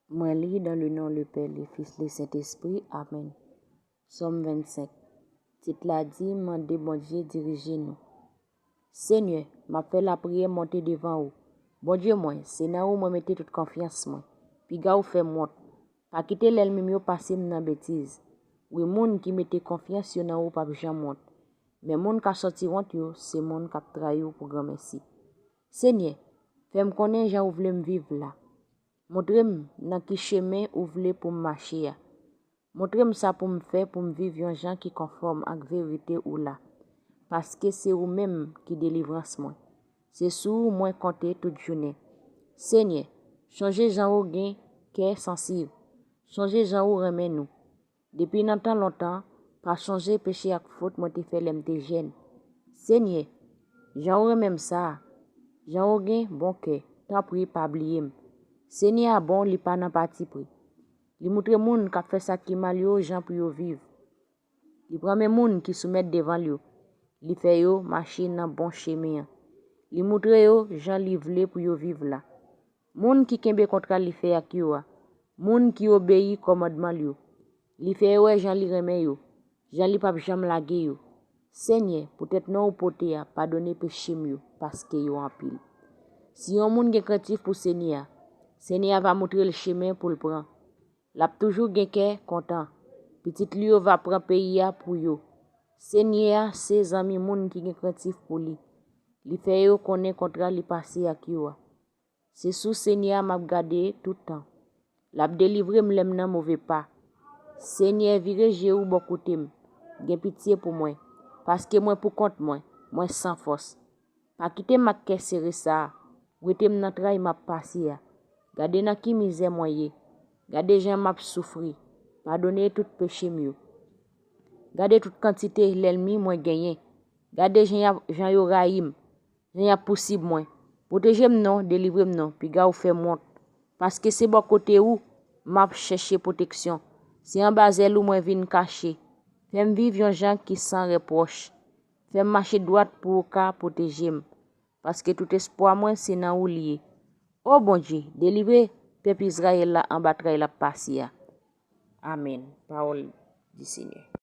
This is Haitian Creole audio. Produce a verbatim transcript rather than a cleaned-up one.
Mwen li dans le nom le Pè, le Fis, le Sentespri. Amèn. Sòm vennsenk. Tit la di, mande Bondye dirije nou. Senyè, m ap fè lapriyè monte devan ou. Bondye mwen, se nan ou mwen mete tout konfyans mwen. Piga ou fè m wont. Pa kite lènmi m yo pase m nan betiz. Wi, moun ki mete konfyans yo nan ou p ap janm wont. Men moun k ap sòti wont yo, se moun k ap trayi w pou granmèsi. Senyè, fè m konnen jan ou vle m viv la. Montre m nan ki chemen ou vle pou m mache a. Montre m sa pou m fè pou m viv yon jan ki konfòm ak verite ou la. Paske se ou menm ki delivrans mwen. Se sou ou mwen konte tout jounen. Senyè, chonje jan ou gen kè sansib. Chonje jan ou renmen nou. Depi nan tan lontan, pa sonje peche ak fot mwen te fè lè m te jèn. Senyè, jan ou renmen m sa, jan ou gen bon kè, tanpri pa bliye m. Senyè a bon, li pa nan patipri. Li moutre moun k ap fè sa ki mal yo jan pou yo viv. Li pran men moun ki soumèt devan l yo. Li fè yo mache nan bon chemen an. Li moutre yo jan li vle pou yo viv la. Moun ki kenbe kontra li fè ak yo a. Moun ki obeyi kòmandman l yo. Li fè yo wè jan li renmen yo, jan li p ap janm lage yo. Senyè, poutèt non ou pote a, padone peche m yo, paske yo anpil. Si yon moun gen krentif pou Senyè a, Senyè a va moutre l chemen pou l pran. L ap toujou gen kè kontan. Pitit li yo va pran peyi a pou yo. Senyè a se zanmi moun ki gen krentif pou li. Li fè yo konnen kontra li pase ak yo a. Se sou Senyè a m ap gade tout tan. L ap delivre m lè m nan move pa. Senyè, vire je ou bò kote m. Gen pitye pou mwen, paske mwen poukont mwen, mwen san fòs. Pa kite m ak kè sere sa a. Wete m nan tray m ap pase a. Gade nan ki mizè mwen ye. Gade jan m ap soufri. Padone tout peche m yo. Gade tout kantite lènmi mwen genyen. Gade jan y ap, jan yo rayi m, jan y ap pousib mwen. Pwoteje m non, delivre m non, piga ou fè m wont. Paske se bò kote ou m ap chèche pwoteksyon. Se anba zèl ou mwen vin kache. Fè m viv yon jan ki san repwòch. Fè m mache dwat pou ou ka pwoteje m. Paske tout espwa mwen se nan ou l ye. O Bondye, delivre pèp Izrayèl la anba tray l ap pase a. Amèn. Pawòl di Senyè.